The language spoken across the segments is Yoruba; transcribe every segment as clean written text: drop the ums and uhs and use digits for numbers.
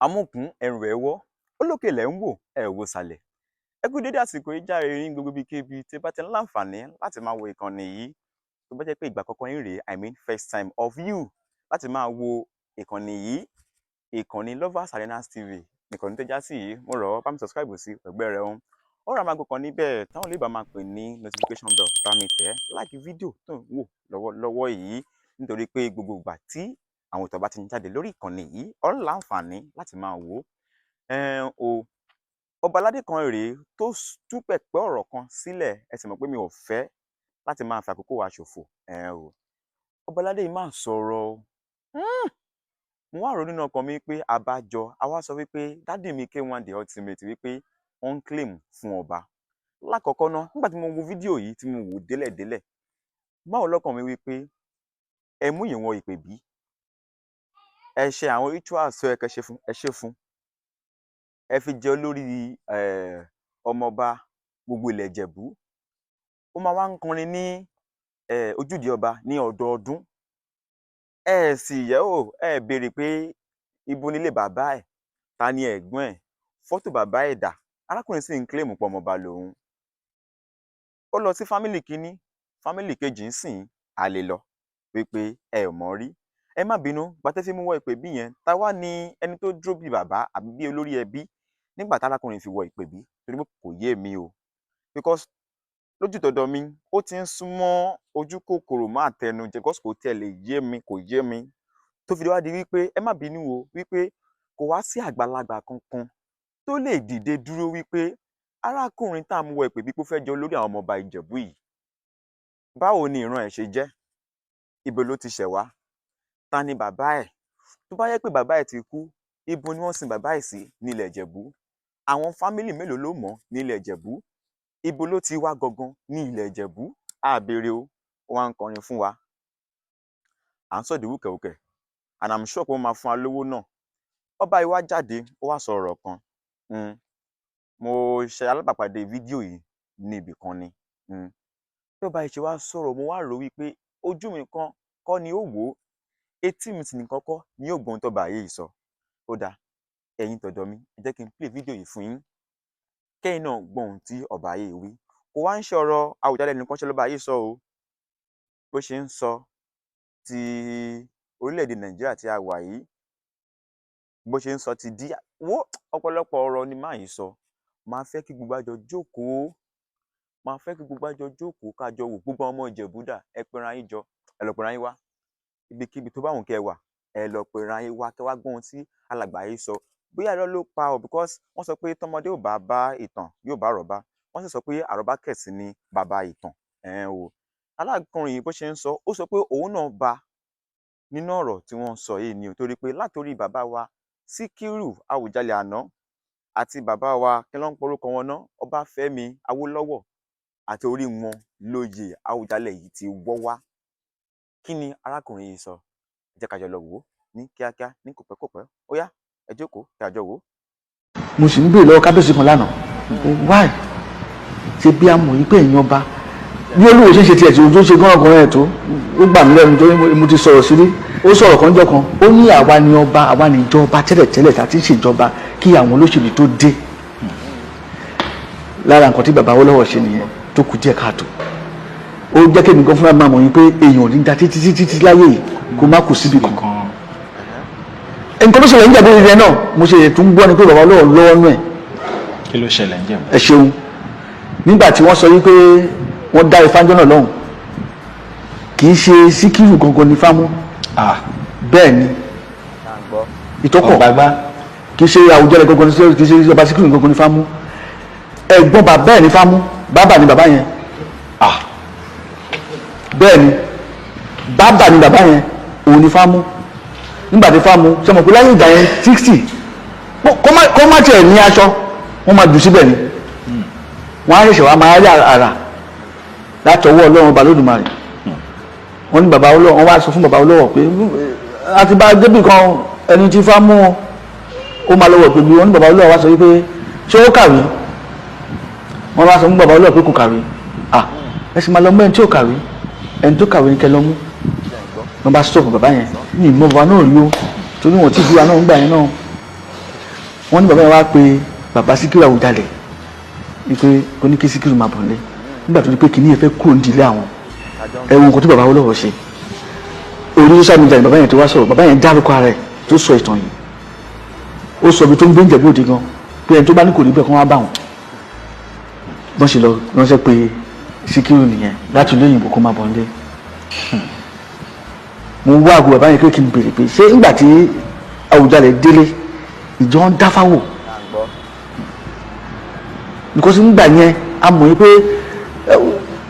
Amúkùn-ún ẹrù ẹ̀ wọ́, ó lókè lẹ̀ ń wò, ẹ̀ wò sàlẹ̀. Ẹ kú dédé àsìkò yìí jàre ní gbogbo ibikíbi tí ẹ bá ti ń láǹfààní láti máa wo ìkànnì yìí. Tó bá jẹ́ pé ìgbà àkọ́kọ́ yín rèé, I mean first time of you láti máa wo ìkànnì yìí, ìkànnì Lovers Arenas TV, ìkànnì tó já sí yìí, mo rọ̀ ọ́, bá mi subscribe sí ẹgbẹ́ rẹ̀ ń. Ó rà máa gòkàn níbẹ̀ táwọn olóyìnbó máa pè ní notification bell, bá mi tẹ̀, like fídíò tó ń wò lọ́wọ́lọ́wọ́ yìí, nítorí pé gbogbo ìgbà tí àwọn ètò bá ti ń jáde lórí ìkànnì yìí, ó ń láǹfààní láti máa wò ó. O ọba aládé kan rèé tó tú pẹ̀pẹ́ ọ̀rọ̀ kan sílẹ̀. Ẹ sì mọ̀ pé mi ò fẹ́ láti máa fi àkókò wa ṣòfò. O ọba aládé yìí máa sọ̀rọ̀ o. Mo wá rò nínú ọkàn mi pé àbájọ àwa sọ wípé daddy mi K1 The Ultimate wípé wọ́n ń claim fún ọba. Lákọ̀ọ́kọ́ ná, nígbà tí mo wo fídíò yìí, tí mo wò délẹ̀délẹ̀, báwo lọ́kàn mi wípé ẹ mú ìwọ̀n ìpè bí ẹ ṣe àwọn rituals tó yẹ kẹ́ ṣe fún, ẹ ṣe fún, ẹ fi jẹ olórí ọmọọba gbogbo ilẹ̀ Ìjẹ̀bú. Ó máa wá ń kọrin ní ojúde ọba ní ọdọọdún. Ẹ sì yẹ̀ wò, ẹ béèrè pé ibo nílé bàbá ẹ̀, ta ni ẹ̀gbọ́n ẹ̀, fọ́tò bàbá ẹ̀ dà? Arákùnrin sì ń claim pọ̀ ọmọọba lòun. Ó lọ sí family kínní, family kejì ń sìn àlè lọ wípé ẹ ò mọ̀ rí. Ẹ má bínú gbàtẹ́ fi mú wọ ìpè bí yẹn, ta wá ní ẹni tó dúró bí bàbá àbí bí olórí ẹbí nígbà tárákùnrin fi wọ ìpè bí? Torí pé kò yé mi o, because lójú tọ̀dọ̀ mi, ó ti ń súnmọ́ ojú kòkòrò má tẹnu jẹ, because kò tiẹ̀ lè yé mi, kò yé mi tó fi wá di wípé, ẹ má bínú o, wípé kò wá sí àgbàlagbà kankan tó lè dìde dúró wípé arákùnrin tá à ń wọ ìpè bí pé ó fẹ́ jẹ olórí àwọn ọmọọba Ìjẹ̀bú yìí, báwo ni ìran ẹ̀ ṣe jẹ́, ibo ló ti ṣẹ̀ wá, ta ni bàbá ẹ̀? Tó bá yẹ pé bàbá ẹ̀ ti kú, ibo ni wọ́n sin bàbá ẹ̀ sí nílẹ̀ Ìjẹ̀bú? Àwọn family mélòó ló mọ̀ nílẹ̀ Ìjẹ̀bú? Ibo ló ti wá gangan ní ilẹ̀ Ìjẹ̀bú? Á béèrè o. Ó wá ń kọrin fún wa, à ń sọ̀dí wùkẹ̀wùkẹ̀, and I'm sure pé wọ́n máa fún wa lówó náà. Ọba yìí wá jáde, ó wá sọ ọ̀rọ̀ kan. Mo ṣe alábàápàdé fídíò yìí ní ibì kan ni. Bí ọba yìí ṣe wá sọ̀rọ̀, mo wá rò wípé ojú mi kan kọ́ ni ó wò ó, etí mi sì nìkan kọ́ ni yóò gbọ́n tọ́ba yìí sọ. Ó dáa, ẹ̀yin tọ̀dọ̀ mi, ẹ jẹ́ kí n play fídíò yìí fún yín, kẹ́yìn náà gbọ́ ohun tí ọba yìí wí. Kò wá ń ṣe ọ̀rọ̀ Àwùjalẹ̀ nìkan ṣe lọ́ba yìí sọ o. Bó ṣe ń sọ ti orílẹ̀-èdè Nàìjíríà tí a wà yìí, bó ṣe ń sọ ti dí wo, ọ̀pọ̀lọpọ̀ ọ̀rọ̀ ni máa yìí sọ. Máa fẹ́ kí gbogbo àjọ jókòó, máa fẹ́ kí gbogbo àjọ jókòó, ká jọ wò. Gbogbo ọmọ Ìjẹ̀bú dà? Ẹ pera yín jọ, ẹ lọ pera yín wá. Ibikíbi tó bá wùn kẹ́ ẹ wà, ẹ lọ pera yín wá, kẹ́ wá gbọ́ ohun tí alàgbà yìí sọ. Bóyá irọ́ ló pa o, because wọ́n sọ pé tọmọdé ò bá bá ìtàn, yóò bá àrọ́bá. Wọ́n sì sọ pé àrọ́bá kẹ̀sì ni bàbá ìtàn. Ẹ̀hẹ́n o, alákùnrin yìí, bó ṣe ń sọ, ó sọ pé òun náà bá nínú ọ̀rọ̀ tí wọ́n ń sọ yìí ni o, torí pé látòrí bàbá wa Síkírù Àwùjalẹ̀ àná àti bàbá wa, kí ló ń porúkọ wọn ná, Ọbáfẹ́mi Awólọ́wọ̀, àti orí wọn lóye Àwùjalẹ̀ yìí ti wọ́ wá. Kí ni arákùnrin yìí sọ? Ẹ jẹ́ ká jọ lọ wò ó ní kíákíá, ní kòpẹ́kòpẹ́. Ó yá, ẹ jókòó kí a jọ wò ó. Mo sì ń béèrè lọ́wọ́ kábíyèsí kan lánàá, why ṣe bí a mọ̀ yí pé èèyàn ọba bí olúwo ṣe ń ṣe tiẹ̀ tí ojú ṣe gán ọkùnrin ẹ̀ tó ó gbà mí lẹ́nu, torí mo ti sọ̀rọ̀ sírí. Ó sọ̀rọ̀ kan jọ́ kan, ó ní àwa ni ọba, àwa ni ìjọba tẹ́lẹ̀tẹ́lẹ̀ tá a ti ń ṣèjọba kí àwọn olóṣèlú tó dé. Lára nǹkan tí bàbá Awólọ́wọ̀ ṣe nìyẹn tó kù díẹ̀ káàtó. Ó jẹ́ kémi gan fúnra máa mọ̀ yín pé èèyàn ò ní da títí títí títí láyé yìí kó má kù síbi kan. Nǹkan tó ṣẹlẹ̀ níjàmbá ìrìn náà, mo ṣe tún gbọ́ ni pé bàbá Awólọ́wọ̀ lọ́wọ́ nú ẹ̀. Kí ló ṣẹlẹ̀ ń jẹ̀bú? Ẹ ṣeun. Nígbà tí wọ́n sọ wípé wọ́n dá Ifá ńjọ́ náà lọ́hùn, kì Kì í ṣe Síkírù gangan ní fámú. Bẹ́ẹ̀ ni ìtọ́kọ̀ kì í ṣe Àwùjalẹ̀ gangan ní, kì í ṣe ọba Síkírù gangan ní fámú. Ẹ̀gbọ́n bàbá ẹ̀ ní fámú, bàbá ni bàbá yẹn. Bẹ́ẹ̀ ni, bàbá ni bàbá yẹn, òun ní fámú. Nígbà tí fámú ṣe mọ̀ pé láyé ìgbà yẹn 60 kó má tiẹ̀ ní aṣọ, wọ́n máa jù síbẹ̀ ni. Wọ́n á ṣẹ̀ṣẹ̀ wá máa rí àrà látọwọ́ Ọlọ́run ọba Olódùmarè. Wọ́n ní bàbá Olówó, wọ́n wá sọ fún bàbá Olówó pé a ti bá débì kan ẹni tí fámú ó máa lọ́wọ́ pẹ̀lú. Wọ́n ní bàbá Olówó wá sọ wípé ṣé ó kàwé? Wọ́n wá sọ fún bàbá Olówó pé kò kàwé. Ẹ sì máa lọ mú ẹni tí ò kàwé, ẹni tó kàwé ní kẹ́ lọ mú. Wọ́n bá stop bàbá yẹn ní ìmọ̀ bàbá náà rí o, torí wọn ti bí wa náà ń gbà yẹn náà. Wọ́n ní bàbá yẹn wá pé bàbá Síkírù Àwùjalẹ̀ wípé ó ní kí Síkírù máa bọ̀ nílé nígbà tó di pé kìnìyẹn fẹ́ kúrò nídìílé àwọn. Ẹ wo nǹkan tí bàbá Awólọ́wọ̀ ṣe orí social media ni bàbá yẹn tó wá sọ̀rọ̀. Bàbá yẹn dárúkọ ara ẹ̀ tó sọ ìtàn yìí, ó sọ ibi tó ń gbé Ìjẹ̀bú Òde gan, pé ẹni tó bá ní kò rí bẹ́ẹ̀ kó wá bá wọn. Bọ́n ṣe lọ ránṣẹ́ pé Síkírù nìyẹn láti ilé òyìnbó kó máa bọ̀ nílé. Mo wá àgbo bàbá yẹn pé kí n béèrè pé ṣé nígbà tí Àwùjalẹ̀ délé ìjọ ń dáfáwò, because nígbà yẹn a mọ̀ yín pé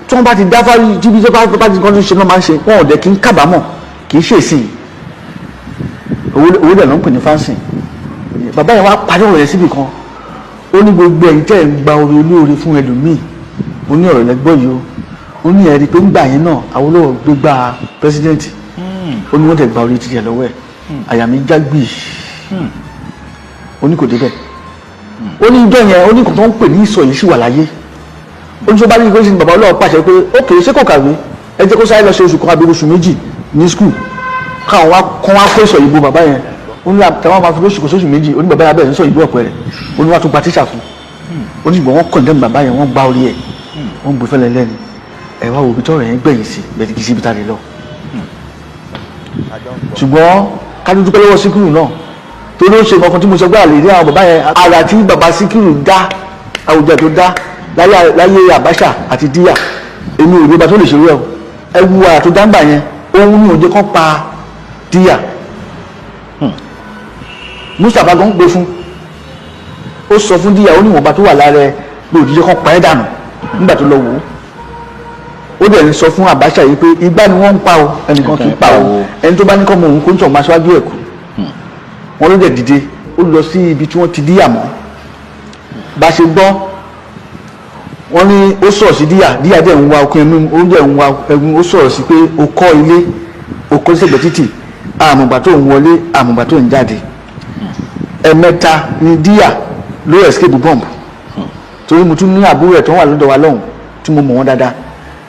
tí wọ́n bá ti dáfá tíbi tí wọ́n bá ti kọ́ tó ṣe náà máa ń ṣe, wọn ò dẹ̀ kí ń kábàámọ̀, kì í ṣèṣì owó dẹ̀ ló ń pè ní fáǹsì. Bàbá yẹn wá parí ọ̀rọ̀ yẹn síbì kan, ó ní gbogbo ẹ̀yin tẹ́ ẹ̀ ń gba oore olóore fún ẹlòmíì, ó ní ọ̀rọ̀ lẹ́gbọ́ yìí o. Ó ní ẹ̀rí pé ńgbà yẹn náà Awólọ́wọ̀ gbégbá pírẹsidẹ́ǹtì, ó ní wọ́n tẹ̀ gba orí títí ẹ̀ lọ́wọ́ ẹ̀, àyà mi já gbì. Ó ní kò débẹ̀. Ó ní ìjọ yẹn, ó ní kò tó ń pè ní ìsọ̀ yìí sì wà láyé. Ó ní tó bá ní kó sì ní bàbá Ọlọ́wọ́ pàṣẹ pé ó kéré ṣé kò kàwé, ẹ jẹ́ kó sáré lọ ṣe oṣù kan àbí oṣù méjì ní skul, káwọn wá kọ́ wá kó ìsọ̀ yìí bo bàbá yẹn. Ó ní àtàwọn máa fi lóṣù kò sóṣù méjì, ó ní bàbá yẹn abẹ́rẹ́ ń sọ ìlú ọ̀pẹ rẹ̀, ó ní wá tó gba tíṣà fún. Ó ní ìgbọ̀n wọn kọ̀ndẹ́mù bàbá yẹn, wọ́n gbá orí ẹ̀, wọ́n gbé fẹ́lẹ́ lẹ́ni. Ẹ wá wo ibi tọ́rọ̀ yẹn gbẹ̀yìn sí, bẹ́ẹ̀ kì í sí ibi tá a lè lọ. Ṣùgbọ́n ká dúpẹ́ lọ́wọ́ Síkírù náà torí ó ṣe nǹkan tí mo sọ pé àlè rí àwọn bàbá yẹn. Ara tí bàbá Síkírù dá, Àwùjalẹ̀ tó dá láyé Abacha àti Díyà, èmi ò rí ọba tó lè ṣerú ẹ o. Ẹ wu ara tó dáńgbà yẹn, òun ní òde kan pa Díyà. Mustapha gan gbé fún, ó sọ fún Díyà, ó ní ìwọ̀nba tó wà lára ẹ ló òjijì kan pa ẹ́ dànù nígbà tó lọ wò ó. Ó dẹ̀ ń sọ fún Abacha yìí pé igbá ni wọ́n ń pa o, ẹnìkan kì í pa o, ẹni tó bá ní kọ́ mọ òun kó ń tọ̀ máa ṣáájú ẹ̀ kú. Wọ́n ló dẹ̀ dìde, ó lọ sí ibi tí wọ́n ti Díyà mọ́. Bá ṣe gbọ́, wọ́n ní ó sọ̀rọ̀ sí Díyà, Díyà dẹ̀ ń wa okun ẹnu, ó dẹ̀ ń wa ẹnu, ó sọ̀rọ̀ sí pé o kọ́ ilé, o kọ́ sẹ́gbẹ̀ẹ́ títì, àmọ̀gbà tó ń wọlé, àmọ̀gbà tó ń jáde. Ẹ̀mẹ́ta ni Díyà ló escape bomb, torí mo tún ní àbúrò ẹ̀ tó wà lọ́dọ̀ wa lọ́hùn tí mo mọ̀ wọ́n dáadáa,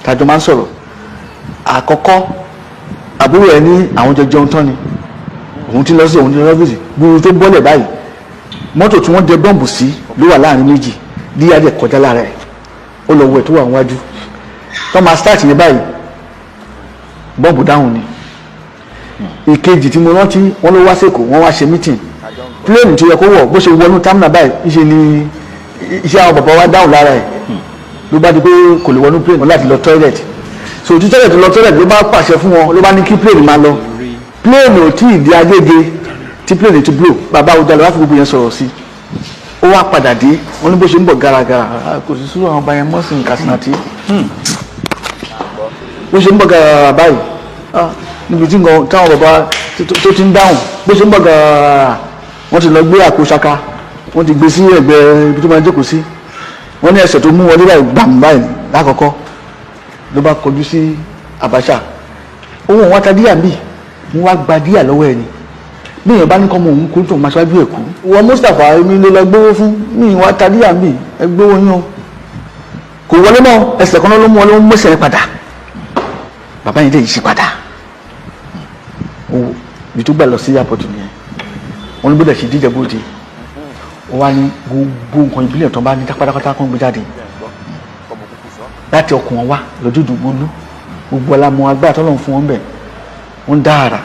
tàjọ máa ń sọ̀rọ̀. Àkọ́kọ́ àbúrò ẹ̀ ní àwọn jọ jẹun tán ni, òun ti lọ sí òun ti lọ ọ́fíìsì, gbúrú tó bọ́lẹ̀ báyìí, mọ́tò tí wọ́n jẹ bọ́ǹbù sí ló wà láàrin méjì, Díyà dẹ̀ kọjá lára ẹ̀, ó lọ wọ ẹ̀ tó wà níwájú tó máa start yẹn báyìí, bọ́ǹbù dáhùn ni. Ìkejì tí mo rántí, wọ́n ló wá sèkó, wọ́n wá ṣe meeting, plane tó yẹ kó wọ̀, bó ṣe wọnú terminal báyìí, ìṣe ni iṣẹ́ àwọn bàbá wa dáhùn lára ẹ̀, ló bá di pé kò lè wọnú plane, wọn láti lọ toilet. So tí toilet lọ toilet, ló bá pàṣẹ fún wọn, ló bá ní kí plane máa lọ. Plane ò tí ì di Agége tí plane ti blow. Bàbá Àwùjalẹ̀ wá fi gbogbo yẹn sọ̀rọ̀ sí, ó wá padà dé, wọn ní bó ṣe ń bọ̀ garagara, kò sí sùúrù àwọn ọba yẹn mọ́sìn Katsina tí bó ṣe ń bọ̀ garagara báyìí, níbi tí nǹkan táwọn bàbá tó ti ń dáhùn, bó ṣe ń bọ̀ garagara, wọ́n ti lọ gbé àpò ṣaka, wọ́n ti gbé sí ẹ̀gbẹ́ ibi tó máa jókòó sí. Wọ́n ní ẹsẹ̀ tó mú wọlé báyìí gbàm báyìí lákọ̀ọ́kọ́ ló bá kọjú sí Abacha, owó wọn ta Díyà ń bì, wọ́n wá gba Díyà lọ́wọ́ ẹ̀ ni. Bí èèyàn bá ní kọ́ mọ òun kó tó máa ṣáájú ẹ̀ kú. Wọ́n Mustapha èmi ló lọ gbówó fún mi, wọ́n ta Díyà ń bì, ẹ gbówó yín o. Kò wọlé mọ́, ẹsẹ̀ kan ló mú wọlé, ó mú ẹsẹ̀ yẹn padà. Bàbá yẹn dẹ̀ yí sí padà. Owó ibi tó gbà lọ sí airport nìyẹn. Wọ́n ní bó dẹ̀ ṣe díjẹ bóde. Wọ́n wá ní gbogbo nǹkan ìbílẹ̀ tó bá ní pátápátá kan gbé jáde. Láti ọkàn wọn wá lọ́jọ́ ìdúgbòlú. Gbogbo ọlá mọ agbára tọ́lọ́run fún wọn bẹ̀. Wọ́n dá àrà.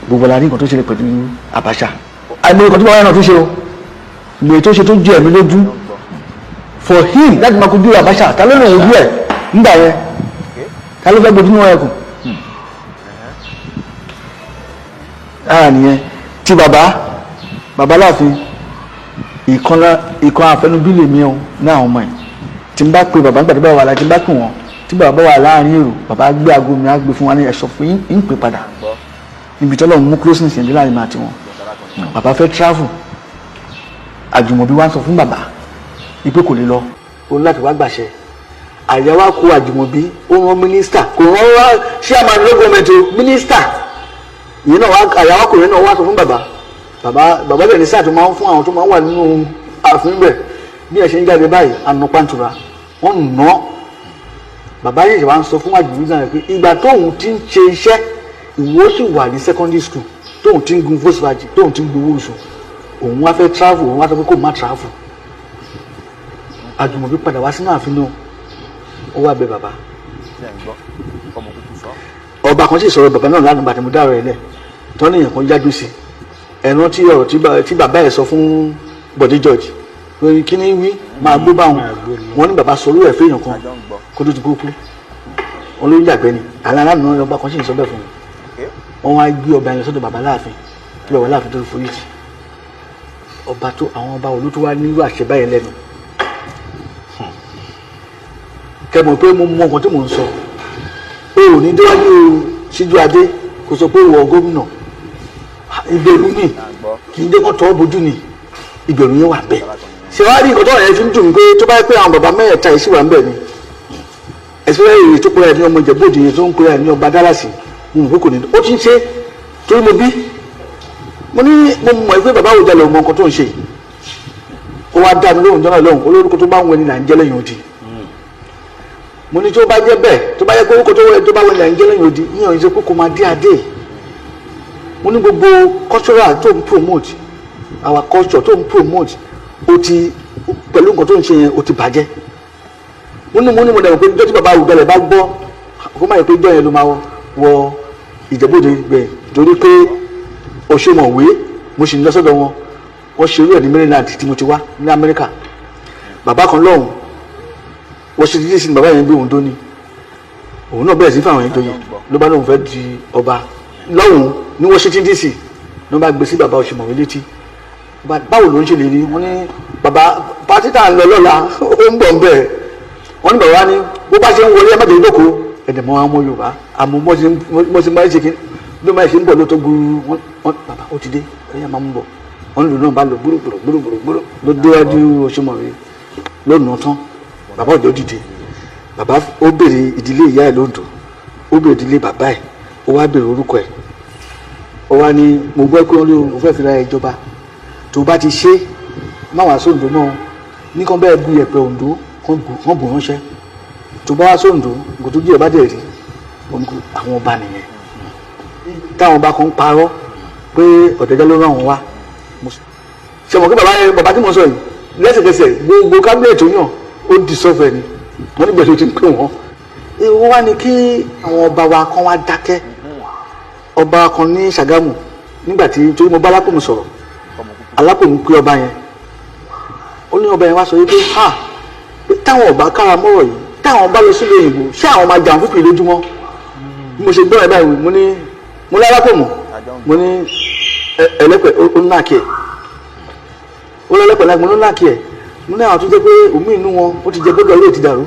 Gbogbo ọlá ní nǹkan tó ṣẹlẹ̀ pẹ̀lú Abacha. Àìmọye nǹkan tó bá wáyé náà tó ṣe o. Ìgbè tó ṣe tó jẹ́ ẹ̀mí lójú. For him láti máa kojú Abacha, ta ló lè ojú ẹ̀ nígbà yẹn? Ta ló fẹ́ gbojú níwọ̀n ẹkùn? Ara nìyẹn tí bàbá bàbá láàfin ìkan àfẹnubí lèmi ọ ní àwọn ọmọ ẹ̀. Tí n bá pe bàbá nígbà tí bàbá wà láti bá pè wọ́n, tí bàbá wà láàrin èrò, bàbá gbé aago mi á gbé fún wa ní ẹ̀sọ́ fún yín ń pè padà níbi tí Ọlọ́run mú closeness yẹn dé láàrin mi àti wọn. Bàbá fẹ́ travel, Àjùmọ̀bí wá ń sọ fún bàbá ipe kò lè lọ, ó ní láti wá gbàṣẹ. Àyà wa kó Àjùmọ̀bí, ó rán mínísítà, kò rán wá ṣé àmà ló gọọmẹ̀ntì o, mínísítà yìí náà wá. Àyà wa kò yẹn náà wá sọ fún bàbá. Bàbá bẹ̀rẹ̀ ní sáà tó máa ń fún àwọn tó máa ń wà nínú ààfin bẹ̀ bí ẹ ṣe ń jáde báyìí, àna pàǹtura wọ́n nà án. Bàbá yìí wá ń sọ fún Àjùmọ̀bí náà pé ìgbà tóun ti ń ṣe iṣẹ́, ìwọ sì wà ní secondary school, tóun ti ń gun Volkswagen, tóun ti ń gbowó oṣù, òun wá fẹ́ travel, òun wá sọ pé kó má travel. Àjùmọ̀bí padà wá sínú ààfin náà, ó wá bẹ̀ bàbá. Ọba kan sì sọ̀rọ̀ bàbá náà lánàá bàtí mo dárò ẹ̀ lẹ̀ tọ́ni èèyàn kan yájú sí ẹ̀rọ tí ọ̀rọ̀ tí bàbá ẹ̀ sọ fún Bọ̀dé George pé kí ni wí máa gbó bá wọn. Wọn ní bàbá sọ̀rọ̀ ẹ̀ fẹ́yàn kan kó tó ti kú kú wọn ló ń yàgbẹ́ ni àlàlà náà. Ọba kan sì ń sọ bẹ́ẹ̀ fún wọn. Wọn wá gbé ọba yẹn sọ́dọ̀ bàbá láàfin kí bàbá láàfin tó fi forí jì ọba tó. Àwọn ọba òlú tó wá nírú àṣẹ báyẹn lẹ́nu kẹmọ̀ pé mo mọ nǹkan tí mò ń sọ. O ò ní déwájú síjú adé kò sọ pé ìwọ gómìnà, ìbẹ̀rù ni kì í dé kó tọ́ bójú ni, ìbẹ̀rù yẹn wà bẹ́ẹ̀. Ṣé wàá rí nǹkan tó yẹn fi ń dùn mí pé tó bá yẹ pé àwọn bàbá mẹ́ẹ̀ẹ́ta yìí sì wà ń bẹ̀ ni, ẹ̀sìn èrè tó pera ẹ̀ ní ọmọ Ìjẹ̀bú Òde yẹn tó ń pera ẹ̀ ní ọba Dálàsì, mo mọ̀ pé kò ní ó ti ń ṣe. Torí mo bí mo ní mo mọ̀ pé bàbá Àwùjalẹ̀ ò mọ nǹkan tó ń ṣe. Ó wá dá mi lóhùn jọ́nà lóhùn olórúkọ tó bá ń wẹni là ń jẹ́ lẹ́yìn odi. Mo ní tó bá jẹ́ bẹ́ẹ̀, tó bá yẹ pé orúkọ tó bá wẹni là ń jẹ́ lẹ́yìn odi, yíyan ìṣe pé kò máa dé adé. Mo ní gbogbo cultural tó ń promote, our culture tó ń promote, o ti pẹ̀lú nǹkan tó ń ṣe yẹn, o ti bàjẹ́. Mo ní mo dàgbà pé jọ́ tí bàbá Àwùjalẹ̀ bá gbọ́, kó má yẹ pé jọ́ yẹn ló máa wọ Ìjẹ̀bú Òde gbẹ̀yìn, torí pé Òṣèmọ̀wé mo sì ń lọ sọ́dọ̀ wọn. Wọ́n ṣe irú ẹ̀ ní Maryland tí mo ti wá ní Amẹ́ríkà. Bàbá kan lọ́hùn wọ́n ṣe dídí sí ni bàbá yẹn gbé òun tó ní òun náà bẹ̀rẹ̀ sí fáwọn yẹn joyè, ló bá lóun fẹ́ di ọba lọ́hùn ní Washington DC, ló bá gbé sí bàbá Òṣèmọ̀wé létí. Báwo ló ń ṣe lè rí? Wọ́n ní bàbá pátí tá à ń lọ lọ́la, ó ń bọ̀ ń bẹ̀. Wọ́n ní bàbá ní bó bá ṣe ń wọlé, ẹ má jẹ́ ìjókòó ẹ̀dẹ̀ mọ́ àwọn ọmọ Yorùbá, àmọ́ mọ́ ṣe máa ń ṣe kí ló máa ṣe ń bọ̀ lóòótọ́ gbúrú. Wọ́n bàbá ó ti dé, ẹ̀yà máa ń bọ̀. Wọ́n lò náà bá lọ gbúrúgbúrú gbúrúgbúrú gbúrú ló déwájú Òṣèmọ̀wé lónìí tán. Bàbá òjò dìde, bàbá ó béèrè ìdílé ìyá ẹ̀ lóńdó, ó béèrè ìdílé bàbá ẹ̀, ó wá béèrè orúkọ ẹ̀. Ó wá ní mo gbọ́ pé wọ́n fẹ́ fi ra ìjọba, tó bá ti ṣe má wàá sóńdó mọ́ ní kàn bẹ́ẹ̀ bu yẹ̀pẹ̀ Oǹdó kàn bù ránṣẹ́, tó bá wá sóńdó nǹkan tó díẹ̀ bá dẹ̀ rí àwọn ọba nìyẹn. Táwọn ọba kan ń parọ́ pé Ọ̀dẹ́dẹ́ ló rán àwọn wá. Ṣe mọ̀ pé bàbá yẹn, bàbá tí mo sọ yìí, lẹ́sẹ̀kẹsẹ̀ gbogbo kábílẹ̀ tó yàn ó di sọ́fẹ̀ ni wọ́n nígbà tó ti ń pè wọ́n. Wọ́n wá ní kí àwọn ọba wa kan wá dákẹ́. Ọba kan ní Ṣàgámù nígbà tí torí mo bá Alápòmù sọ̀rọ̀, Alápòmù pé ọba yẹn, ó ní ọba yẹn wá sọ yìí pé ha, táwọn ọba kára mọ́rọ̀ yìí, táwọn bá lọ sílé òyìnbó, ṣé àwọn máa jà fúnfún lójúmọ́? Bí mo ṣe gbọ́ ẹ̀ báyìí, mo ní Alápòmù, mo ní ẹlẹ́pẹ̀ ó náà kí ẹ̀, ó lọ́lẹ́pẹ̀ láti mo ní náà kí ẹ̀. Mo ní àwọn tó jẹ́ pé omi inú wọn ó ti jẹ gbọ́dọ̀ ilé ti dàrú,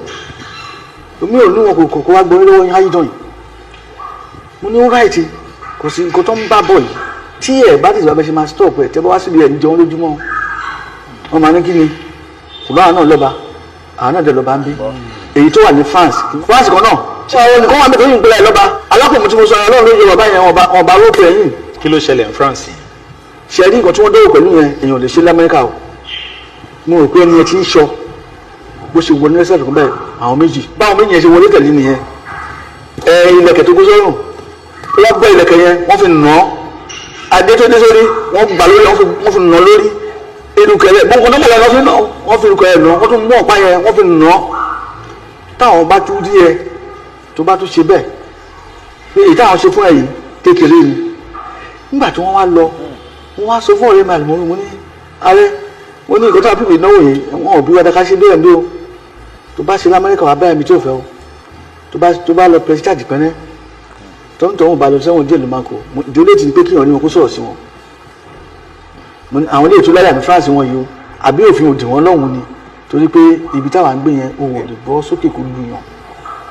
omi ò ní wọn kò kò wá gbọ́ lọ́wọ́ yín áyídàn yìí. Mo ní ó right, kò sí nǹkan tó ń bá bọ̀ yìí tí ẹ̀ bá tètè bá bẹ́ ṣe máa stop ẹ̀. Tẹ́ bá wá síbi ẹ̀ ń jẹun lójúmọ́, wọn máa ní kí ni ṣùgbọ́n àwọn náà lọ́ba, àwọn náà dẹ̀ lọ́ba ń bí èyí tó wà ní France. France kan náà ṣé àwọn nìkan wà mẹ́tọ́ yìí ń pẹ́lẹ́ lọ́ba. Alákòóso tí mo sọ, Ọlọ́run ló yẹ bàbá yẹn ọba rókè ẹ̀yìn. Kí ló ṣẹlẹ̀ ní France yẹn? Ṣe rí nǹkan tí wọ́n dọ́wọ́ pẹ̀lú yẹn, èèyàn lè ṣe l'Amẹ́ríkà o. Mo rò pé ẹni yẹn ti ń sọ bó ṣe wọlé lẹ́sẹ̀ kan bẹ́ẹ̀, àwọn méjì báwọn méjì yẹn ṣe wọlé tẹ̀lé nìyẹn. Ẹ ilẹ̀kẹ̀ tó kó sọ́rùn, wọ́n gbọ́ ilẹ̀kẹ̀ yẹn, wọ́n fi nà án. Adé tó dé sórí, wọ́n gbà lórí, wọ́n fi nà án lórí erùkẹ̀rẹ̀ gbogbo tó mọ̀lẹ́, wọ́n fi nà, wọ́n fi erùkẹ̀rẹ̀ nà, wọ́n tún mú ọ̀pá yẹn, wọ́n fi nà án. Táwọn bá tún rí ẹ tó bá tún ṣe bẹ́ẹ̀ pé èyí táwọn ṣe fún ẹ yìí kékeré ni. Nígbà tí wọ́n wá lọ, wọ́n wá sọ fún ọ̀rẹ́ mi àlùmọ́, mo ní ààrẹ, mo ní nǹkan tó àpìpì náwó yìí, wọn ò bí wá dáká ṣe bẹ́ẹ̀ bí o. Tó bá ṣe l'Amẹ́ríkà, wà báyìí mi tí ò fẹ́ o. Tó bá lọ press charge pẹ́rẹ́. Tó ń tọ́wọ́n bá lọ sẹ́wọ̀n díẹ̀ ló máa kó. Ìdílé ti ní pé kíyàn ní wọn kó sọ̀rọ̀ sí wọn. Mo ní àwọn ilé ìtura láyà ní France wọn yìí o, àbí òfin òdì wọn lọ́hùn ni, torí pé ibi táwa ń gbé yẹn, òun ò lè bọ́ sókè kó lu yàn.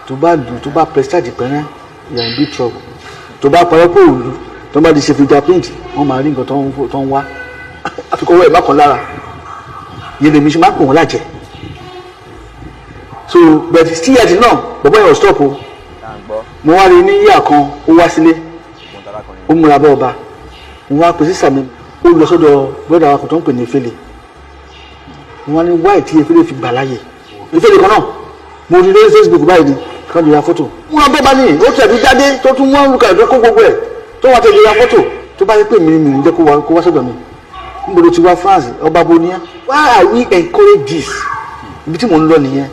Tó bá lù, tó bá prestige pẹ́rẹ́, you are in big trouble. Tó bá parẹ́ kó òlu, tó bá di ṣe fingerprint, wọ́n máa rí nǹkan tó ń wá, àfikọ́wọ́ ẹ̀ má kàn lára yẹn. Lèmi ṣe máa ń pè wọ́n lájẹ́. So, but still yet náà, bọ̀bọ́ yẹn ò stop o. Tá à ń gbọ́. Mo wá rí ní yíyà kan, ó wá sílé. Mo tarakùnrin. Ó múra bá ọba. Mo wá pè sísà mi, ó lọ sọ́dọ̀ brother wa kan tó ń pè ní Efele. Mo wá ní wáì tí Efele fi gbà láàyè. Efele kan náà mo rí lórí Facebook báyìí ni kan lè ya fọ́tò. Múra bọ́ bá ní ó tẹ̀lé jáde, tó tún wọ́n lùkà tó kó gbogbo ẹ̀ tó wà tẹ̀lé ya fọ́tò. Tó bá yẹ pé mi ní jẹ́ kó wá sọ́dọ̀ mi, níbo ló ti wá France? Ọba bonia. Why are we encourage this? Ibi tí mò ń lọ nìyẹn.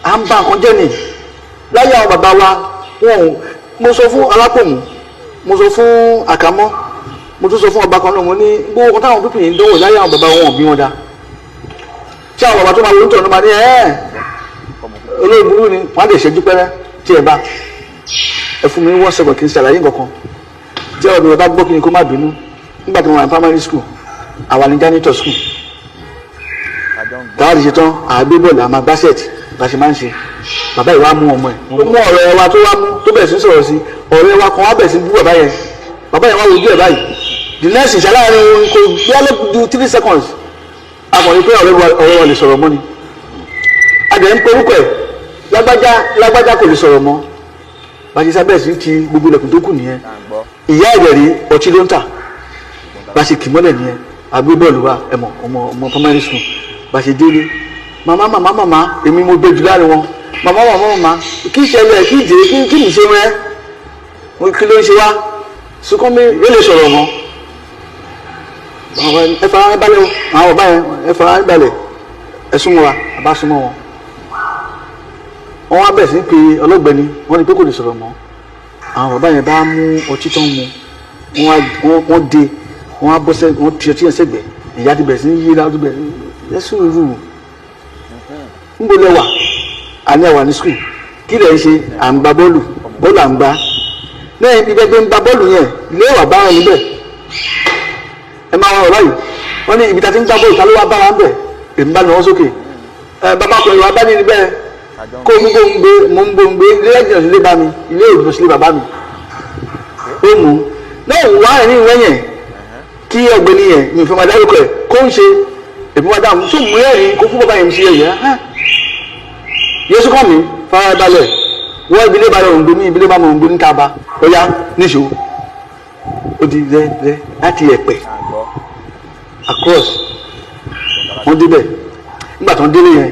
À ń ba nǹkan jẹ́ ni. Láyé àwọn bàbá wa, wọn ò. Mo sọ fún Alápòmù, mo sọ fún Àkàmọ́, mo tún sọ fún ọba kan náà. Mo ní gbogbo nǹkan táwọn pípìn yìí ń dánwò láyé àwọn bàbá wọn, ò bí wọn dá. Tí àwọn bàbá tó máa wọlé tọ̀nù máa ní ẹ́ olórí burú ni wọ́n á lè ṣẹ́jú pẹ́rẹ́ tí ẹ bá ẹ fún mi ní 1 second kí n ṣàlàyé nǹkan kan. Tí ọ̀rọ̀ bá gbọ́, kí ni kó má bínú. Nígbà tí mo wà ní primary school, àwa ní janitor school. Àjọ ń gbọ́. Táwa ti ṣe tán, àgbé bọ́ọ̀lù, àmà gbásẹ̀tì bá ṣe máa ń ṣe. Bàbá yìí wá mú ọmọ ẹ̀, ó mú ọ̀rẹ́ wa tó wá mú, tó bẹ̀rẹ̀ sí sọ̀rọ̀ sí ọ̀rẹ́ wa kan, wá bẹ̀rẹ̀ sí bú bàbá yẹn. Bàbá yẹn wá wojú ẹ̀ báyìí. The next ìṣẹ́ láàrin kò bí alẹ́ ju 3 seconds, akọ̀rin pé ọ̀rẹ́ wa lè sọ̀rọ̀ mọ́ ni. Adẹ̀ ń pe orúkọ ẹ̀, lágbájá, lágbájá, kò lè sọ̀rọ̀ mọ́. Bàṣẹ sábẹ̀ sí ti gbogbo ilẹ̀kùn tó kù nìyẹn. Tá à ń gbọ́. Ìyá ẹ̀rẹ̀ rí ọtí ló ń tà. Bá ṣe kì mọ́lẹ̀ nìyẹn. Àgbé bọ́ọ̀lù wa, ẹ̀mọ̀ ọmọ ọmọ primary school. Bá ṣe délé, màmá, màmá, màmá, èmi mo gbé jù láàrin wọn. Màmá, màmá, màmá, kí ìṣẹ̀lẹ̀? Kí ìdè? Kí ní ṣe rẹ? Kí ló ń ṣe wá sunkún mi? Yóò lè sọ̀rọ̀ mọ́. Ẹ fara balẹ̀ o, àwọn bàbá yẹn, ẹ fara balẹ̀, ẹ súnmọ́ wa. Àbá súnmọ́ wọn, wọ́n wá bẹ̀rẹ̀ sí pé ọlọ́gbẹ́ni. Wọ́n ní pé kò lè sọ̀rọ̀ mọ́. Àwọn bàbá yẹn bá mú ọtí tó ń mu, wọ́n de, wọ́n á bọ́ sẹ́, wọ́n ti ọtí yẹn sẹ́gbẹ̀ẹ́. Ìyá ti bẹ̀rẹ̀ sí ní yíra, ó ti bẹ̀rẹ̀ sí ẹ sùúrù. Ń bo lẹ́wà àní àwà ní school? Kí lẹ̀ ń ṣe? À ń gba bọ́ọ̀lù, bọ́ọ̀lù à ń gbá. Lẹ́yìn ibi ẹgbẹ́ ń gba bọ́ọ̀lù yẹn, ilé ìwà bá wọn níbẹ̀. Ẹ máa wọn báyìí. Wọ́n ní ibi tá a ti ń gbá bọ́ọ̀lù, ta ló wá bá wa ń bẹ̀? Èmi bá nà wọ́n sókè. Ẹ bàbá kan ìwà bá ní níbẹ̀ kó mú bó ń gbé, mo ń bó ń gbé. Ilé ẹ̀jẹ̀ sílé bá mi, ilé òdùnú sílé bàbá mi. Ó mú náà wá ẹ̀rín ìwé yẹn kí ọ̀gbẹ́ni yẹn, mi ò fẹ́ máa dárúkọ ẹ̀, kó ń ṣe èmi wá dáhùn tó mú ẹ̀rín kó fún bàbá yẹn ṣe ẹ̀yẹ. Yéésù kàn mí farabalẹ̀ wọ́n. Ibi ilé bá rẹ̀ òǹgbẹ mi, ibi ilé bá mi òǹgbẹ níta bá ó yá níṣó. Ó di rẹ rẹ láti Ẹ̀pẹ́ Tá à ń gbọ́. across. Wọ́n débẹ̀. Nígbà tó ń délé yẹn,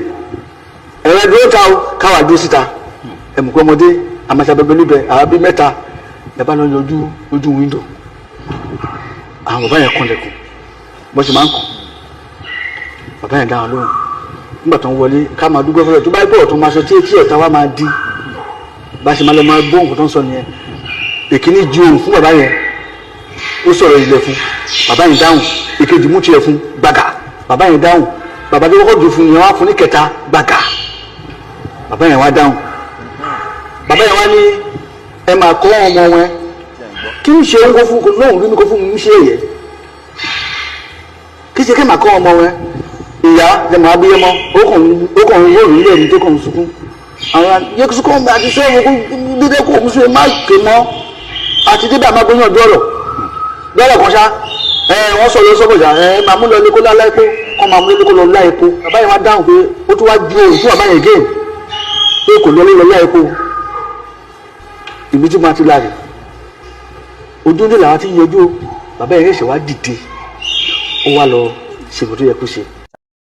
ẹ̀rọ dúró ta o, káwa dúró síta. Ẹ̀mùkú ọmọdé àmàṣàbẹ̀bẹ̀ níbẹ̀, àwa bíi mẹ́ta ẹ̀ bá lọ yọjú ojú window. Àwọn bàbá yẹn kanlẹ̀kùn bó ṣe máa ń kàn. Bàbá yẹn dáhùn lóhùn. Nígbà tó ń wọlé, ká máa dúpẹ́ fọlọ́ tó bá gbọ́ tó máa sọ tí etí ọ̀tá wa máa di bá ṣe máa lọ máa gbọ́ nǹkan tó ń sọ nìyẹn. Èkíní ju òun fún bàbá yẹn, ó sọ̀rọ̀ ilẹ̀ fún bàbá yẹn dáhùn. Èkejì mú tiẹ̀ fún gbàgà, bàbá yẹn dáhùn. Bàbá tó kọ́kọ́ jù fún yẹn wá fún ní kẹta, gbàgà, bàbá yẹn wá dáhùn. Bàbá yẹn wá ní ẹ máa kọ́ ọmọ wọn. Kí n ṣe ń kó fún lóhùn rí mi kó fún mi ṣe yẹ kí ṣe kí máa kọ́ ọmọ wọn. Ìyá ẹ máa bí ẹmọ, ó kàn ń wò nílé mi tó kàn ń sunkún. Àwọn yẹ sunkún àti sọ́ọ̀mù kó dídé kó òun ṣe má ké mọ́ àti débẹ̀ àmọ́ gbóyún ọdún ọ̀rọ̀ lọ́rọ̀ kan ṣá. Ẹ wọ́n sọ lọ sọ́bọ̀jà, ẹ máa mú lọ ní kó lálá epo kọ́, máa mú lọ ní kó lọ lá epo. Bàbá yẹn wá dáhùn pé ó tún wá ju òun fún bàbá yẹn again pé kò lọ lọ lá epo. Ìbí tí mo ti la rè ojú ní làwọn ti ń yọjú o. Bàbá yẹn ṣẹ̀ṣẹ̀ wá dìde, ó wá lọ ṣe nǹkan tó yẹ kó ṣe.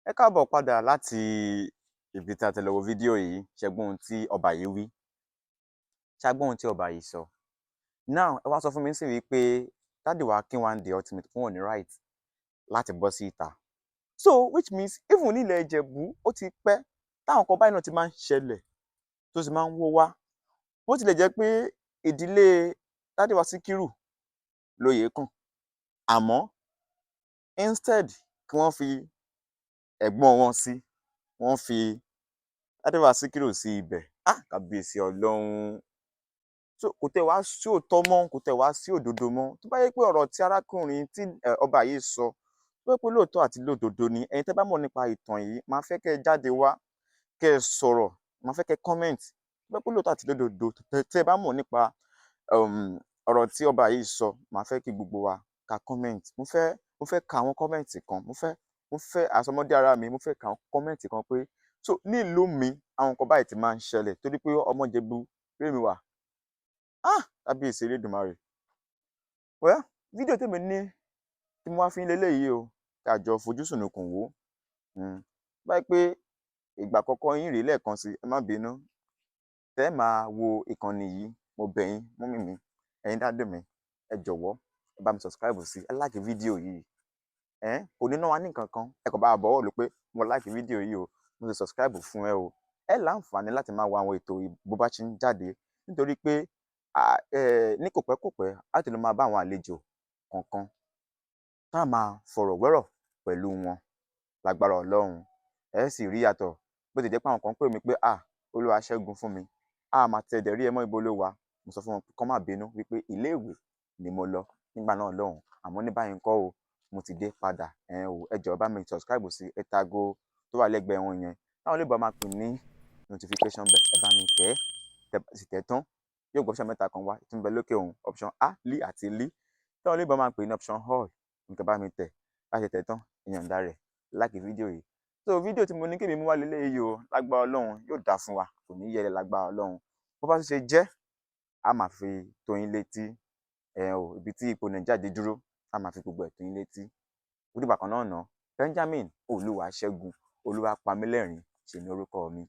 Ẹ káàbọ̀ padà láti ibi tí a ti lọ wo fídíò yìí. Ṣẹgbọ́n ohun tí ọba yìí wí, ṣàgbọ́n ohun tí ọba yìí sọ. Now, ẹ wá sọ fún mi sí wípé daddy wa K1 The Ultimate fún wọn ní right láti bọ́ sí ìta. So which means even nílẹ̀ Ìjẹ̀bú, ó ti pẹ́ táwọn kan báyìí náà ti máa ń ṣẹlẹ̀, tó sì máa ń wó wá. Bó tilẹ̀ jẹ́ pé ìdílé daddy wa Síkírù lóye kàn, àmọ́ instead kí wọ́n fi ẹ̀gbọ́n wọn sí, wọ́n fi daddy wa Síkírù sí ibẹ̀. Ah, kábíyèsí Ọlọ́run. So kò tẹ̀ wá sí òótọ́ mọ́, kò tẹ̀ wá sí òdodo mọ́. Tó bá yẹ pé ọ̀rọ̀ tí arákùnrin tí ọba yìí sọ, tó bá yẹ pé lóòótọ́ àti lódodo ni, ẹ̀yin tẹ́ bá mọ̀ nípa ìtàn yìí, máa fẹ́ kẹ́ ẹ jáde wá, kẹ́ ẹ sọ̀rọ̀, máa fẹ́ kẹ́ ẹ comment. Tó bá yẹ pé lóòótọ́ àti lódodo tẹ́ ẹ bá mọ̀ nípa ọ̀rọ̀ tí ọba yìí sọ, máa fẹ́ kí gbogbo wa ká comment. Mo fẹ́ ka àwọn comment kan. Mo fẹ́ àsọmọdé ara mi, mo fẹ́ ka àwọn comment kan pé so ní ìlú mi, àwọn nǹkan báyìí ti máa ń ṣẹlẹ̀, torí pé ọmọ Ìjẹ̀bú rémi wà. Ah, kábíyèsí Elédùmarè. Well, fídíò tèmi ní tí mo wá fi ń leléyìí o, ká jọ fojú sùnùkùn wò ó. Báyìí pé ìgbà àkọ́kọ́ yín rèé, lẹ́ẹ̀kan sí, ẹ má bínú. Tẹ́ ẹ máa wo ìkànnì yìí, mo bẹ̀ yín, mummy mi, ẹ̀yin daddy mi, ẹ jọ̀wọ́, ẹ bá mi subscribe sí, ẹ like fídíò yìí. Kò ní ná wa ní nǹkan kan, ẹ kàn bá wa bọ̀wọ̀ lù pé mo like fídíò yìí o, mo sì subscribe fún ẹ o. Ẹ láǹfààní láti máa wo àwọn ètò yìí bó bá ṣe ń jáde, nítorí pé ní kòpẹ́kòpẹ́ á ti lọ máa bá àwọn àlejò kọ̀ọ̀kan tá a máa fọ̀rọ̀ wérọ̀ pẹ̀lú wọn lágbára Ọlọ́run. Ẹ sì rí yàtọ̀. Bó ti jẹ́ pé àwọn kan pè mí pé, "Ah, Olúwa ṣẹ́gun fún mi, a máa tẹ̀ dẹ̀ rí ẹ mọ́, ibo ló wà?" Mo sọ fún wọn kán má bínú wípé ilé ìwé ni mo lọ nígbà náà lọ́hùn, àmọ́ ní báyìí ńkọ́ o, mo ti dé padà. Ẹ o, ẹ jọ̀ọ́, bá mi subscribe sí, ẹ tago tó wà lẹ́gbẹ̀ẹ́ wọn yẹn, táwọn olóògbé máa pè ní notification bell, ẹ bá mi tẹ̀. Tẹ́ bá sì tẹ̀ tán, yóò gbọ́ option mẹ́ta kan wá tí ń bẹ lókè òun: option A, L àti L, táwọn olóògbé máa pè ní option all. Nǹkan bá mi tẹ̀, bá ṣe tẹ̀ tán, ìyọ̀ǹda rẹ̀, like fídíò yìí. So fídíò tí mo ní kí èmi mú wá leléyìí o. Lágbára Ọlọ́run, yóò dáa fún wa, kò ní yẹlẹ̀ lágbára Ọlọ́run. Bó bá tún ṣe jẹ́, a máa fi tó yín létí ẹ o. Ibi tí ipò Nàìjíríà dé dúró, a máa fi gbogbo ẹ̀ tó yín létí. Ó dìgbà kan náà ná. Benjamin Olúwaṣẹ́gun Olúwapamílẹ́rìn ṣe ní orúkọ mi.